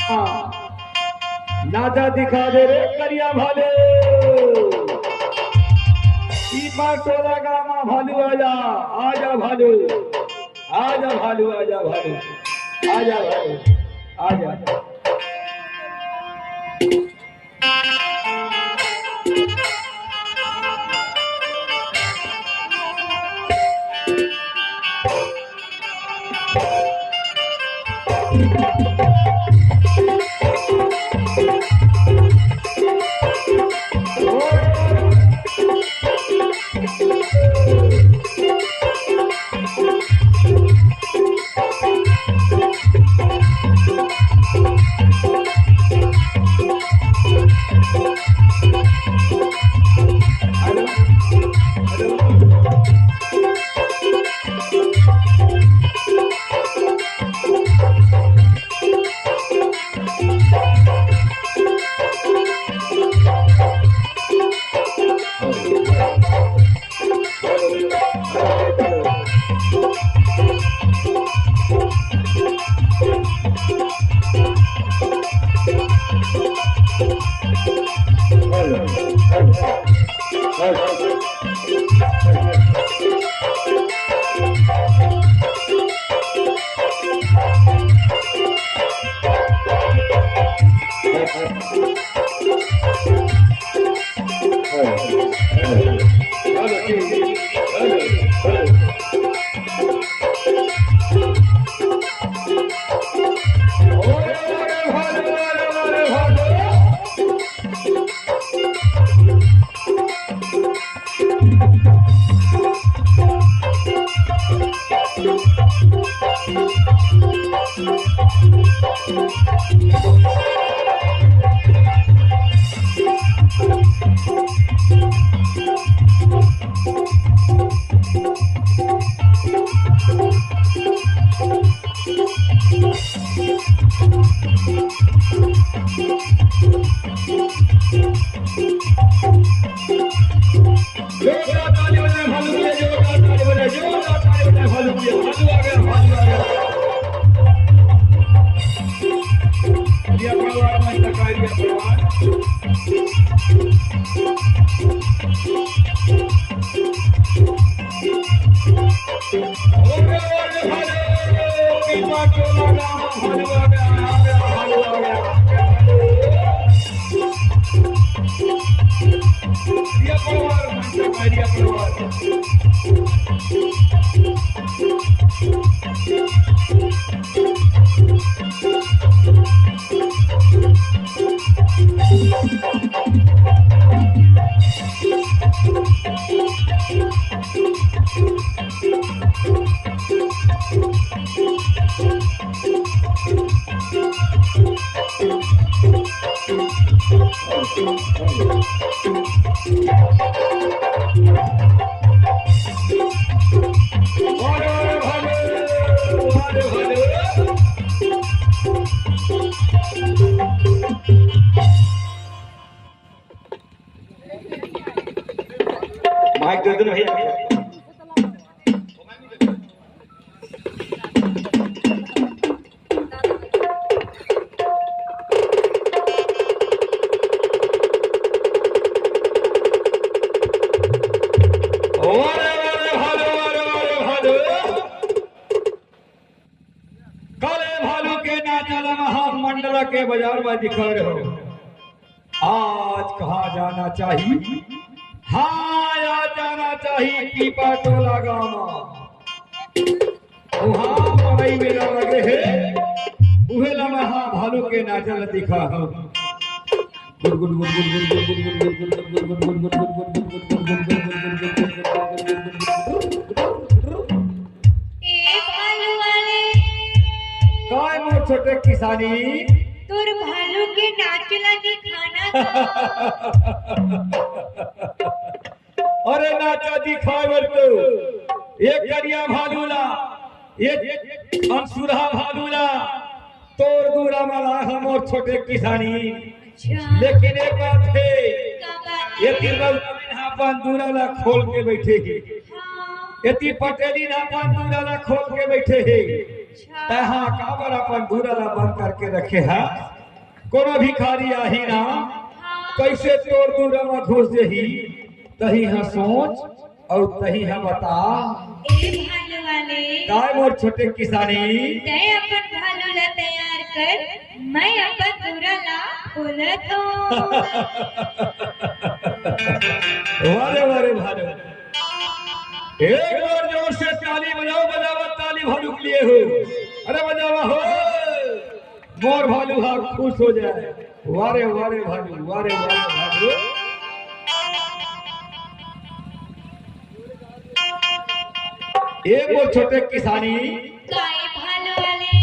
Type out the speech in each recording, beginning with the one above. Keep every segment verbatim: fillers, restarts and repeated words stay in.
हाँ। नाचा दिखा दे रे करिया भालू। पीपा टोला गामा भालू आजा, आजा भालू, आजा भालू, आजा भालू, आजा भालू, आजा। जोरदार ताली बजाएं भालू के लिए, जोरदार ताली बजाएं, जोरदार ताली बजाएं भालू के लिए। भालू आ गया, भालू आ गया। ये अपना वाला है, ये अपना वाला है। माइक दे दो ना भैया। अरे, अरे, भालू, अरे, अरे, भालू। काले भालू के नाचा ला महामंडला के बाजार में दिखा रहे हो। आज कहाँ जाना चाहिए? हाँ, आज जाना चाहिए पीपा टोला गाँव में। वहाँ मड़ई मेला लगे हे, उहे ला मैं हाँ भालू के नाचा ला दिखा हूँ। गुड, गुड, गुड, गुड। ए भालू वाले। काय मोर छोटे किसानी? तोर भालू के नाच ला दिखाना था। अरे नाचा दिखाए बर तो एक करिया भालू ला, एक अनसुरहा भालू ला तोर दूरा मा लाए हन मोर छोटे किसानी। अच्छा। लेकिन एक बात हे, का बात हे? एती रउतरिन ह अपन दूरा ला खोल के बइठे हे, हाँ। एती पटेलिन ह अपन दूरा ला खोल के बइठे हे। अच्छा। तहाँ का पर अपन दूरा ला बंद करके रखे हा। कोनो भिखारी आही ना, कइसे तोर दूरा म घुस जही, तही ह सोच अउ तही ह बता। ए भालू वाले। काय मोर छोटे किसानी? तय अपन भालू ला तैयार कर, मैं अपन दूरा ला खोलत हूँ। वाह रे, वाह रे भालू। एक बार जोर से ताली बजाओ, बजावा ताली भालू के लिए हो। अरे बजावा हो, मोर भालू हा खुश हो जाए। वाह रे, वाह रे भालू, वाह रे, वाह रे भालू। ए मोर छोटे किसानी। काय भालू वाले?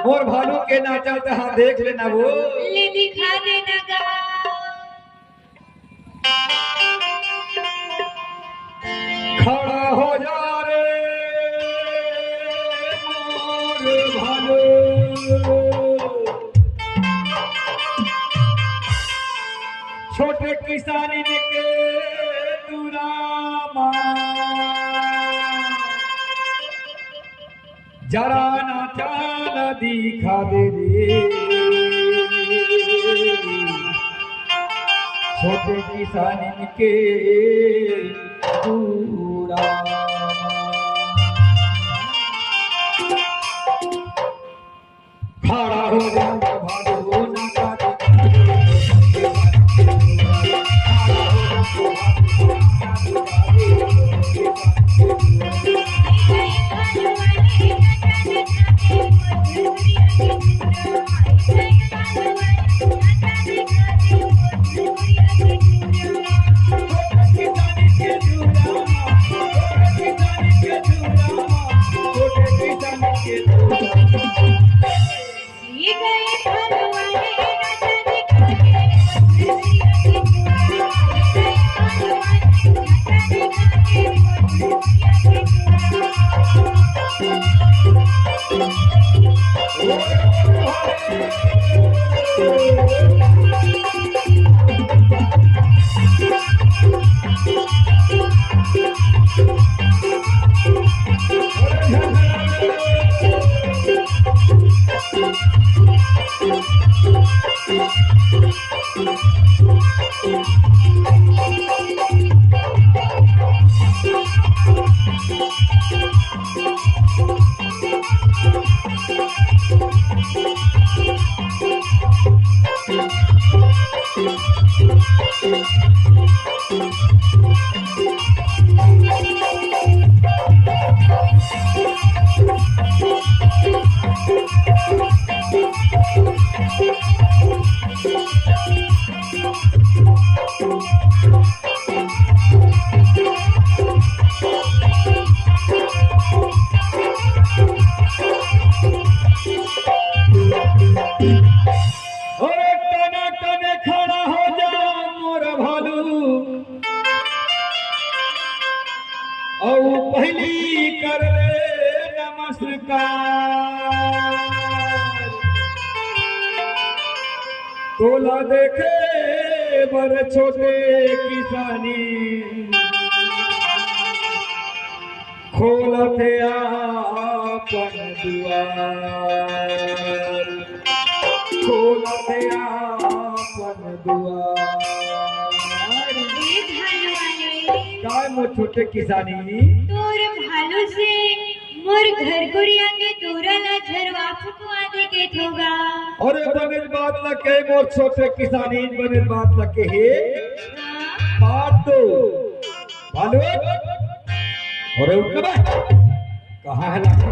मोर भालू के नाचा तहाँ देख लेना वो। ले दिखा देना गा। खड़ा हो जा रे मोर भालू, छोटे किसानी के दूरा मा। जरा नाचा ला दिखा दे रे, छोटे किसानी के दूरा। खड़ा हो जा भालू, नाचा दे। अरे टना टने खड़ा हो जा मोर भालू, अउ पहिली कर ले नमस्कार। तोला देखे बर छोटे किसानी खोलत हे आपन दुआर, खोलत हे आपन दुआर। ए भालू वाले। काय मोर छोटे किसानी? तोर भालू से मोर घर कुरिया के दूरा ला झरवा फुकवा दे के थोगा। अरे बनेच बात ला कहे मोर छोटे किसानी, बनेच बात ला कहे। हाँ। बात तो भालू। अरे उठ ना बे। कहाँ है लाठी?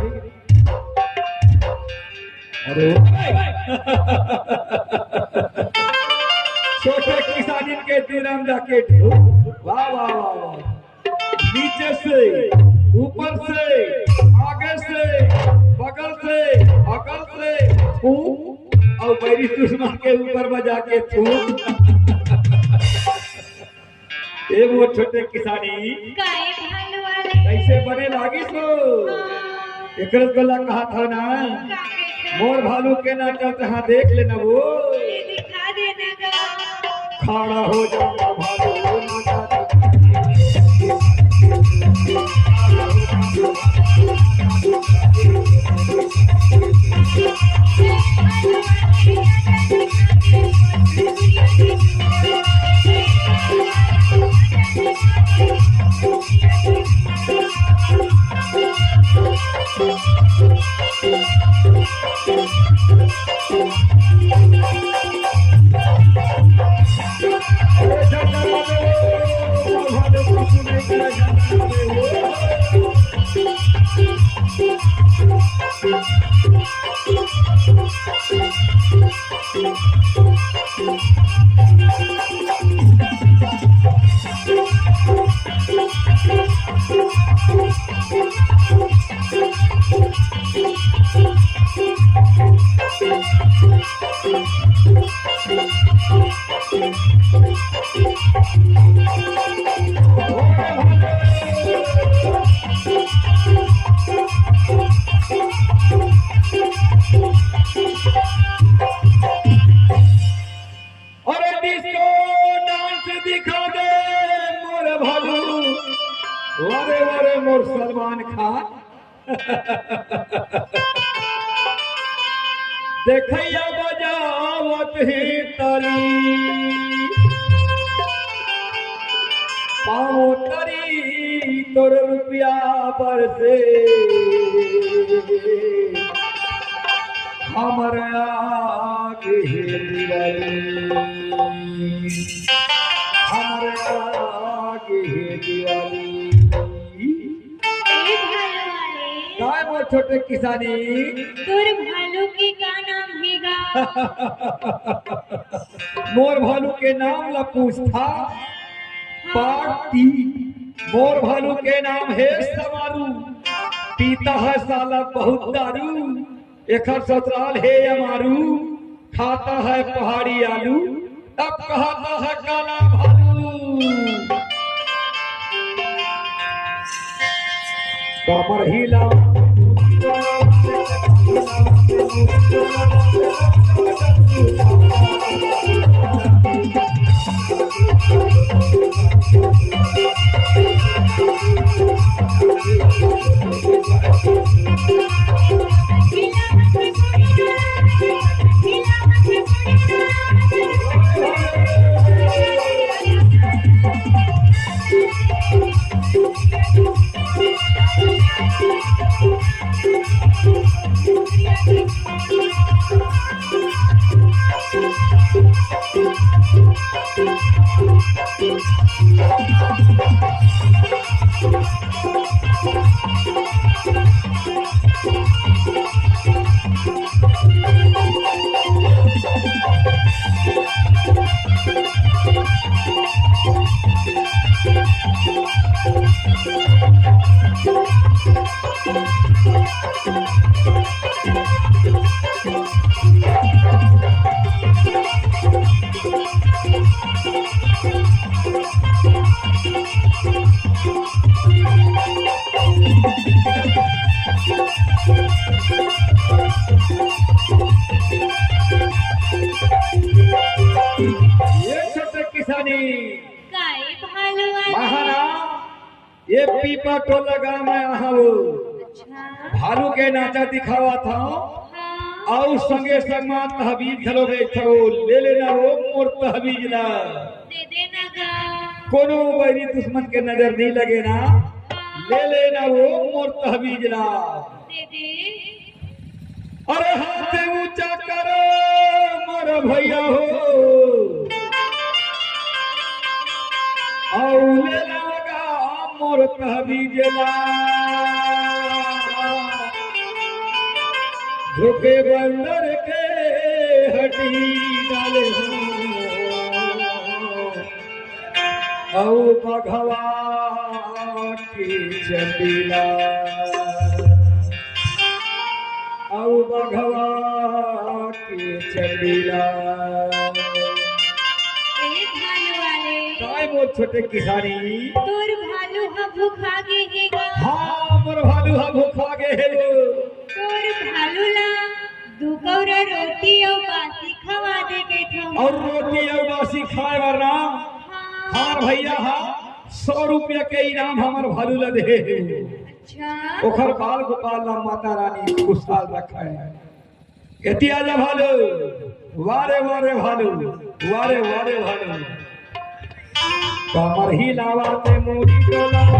अरे उठ ना बे। छोटे किसानी के दूरा म जाके ढूंढ। वाह, वाह, वाह, वाह। नीचे से, ऊपर से, आगे से, बगल से, अगल से, थूक, अउ बैरी दुश्मन के ऊपर म जाके थूक। ए मोर छोटे किसानी। काय भालू वाले? कइसे बने लागिस हो? हाँ। एकरे तो ला कहा था ना। का कहे था? मोर भालू के नाचा तहाँ देख लेना वो। ये दिखा देना गा। खड़ा हो जा भालू, नाचा दे। अरे डिस्को डांस दिखा दे मोर भालू, अरे अरे मोर सलमान खान। देखैया बजावत हे ताली, पाँव तरी तोर रुपया बरसे, हमर आगे हे दिवाली, हमर आगे हे दिवाली। ए भालू वाले। काय मोर छोटे किसानी? तोर भालू के का नाम हे गा? मोर भालू के नाम ला पूछथा। पार्टी। मोर भालू के नाम हे समारू। पीता है साला बहुत दारू। एखर ससुराल हे अमारू, खाता है पहाड़ी आलू, तब कहता है काला भालू। कमर हिला। ये छोटे किसानी। काय भालू वाले? महाराज, ये पीपा टोला गांव में आहा वो। अच्छा। भालू के नाचा दिखावा था। हाँ। अउ संगे संग मा तहबीज घलो बेचथो, ले लेना वो मोर तहबीज ला। दे देना गा। कोनो बैरी दुश्मन के नजर नहीं लगे ना, हाँ। ले लेना वो मोर तहबीज ला। दे दे। अरे हाथ ऊंचा कर मोर भैया हो, अउ ले लगा मोर तहबीज ला। झोंके बंदर के हड्डी डाले हो, अउ बघवा के चंडी ला, अउ बघवा के चंडी ला। ए भालू वाले। काय मोर छोटे किसानी? तोर भालू ह भुखा गे हे गा। हाँ, मोर भालू ह भुखा गे हे वो। तोर भालू ला दू कौरा रोटी अउ बासी खवा दे कहिथंव। अउ रोटी अउ बासी खाए बर ना? हाँ। हाँ भैया, हाँ, सौ रुपया के इनाम हमर भालू ला दे। अच्छा। ओखर बाल गोपाल ला माता रानी खुशहाल रखे। एती आजा भालू, वारे वारे भालू, वारे वारे भालू। कमर हिलावा ते मुड़ी डोलावा,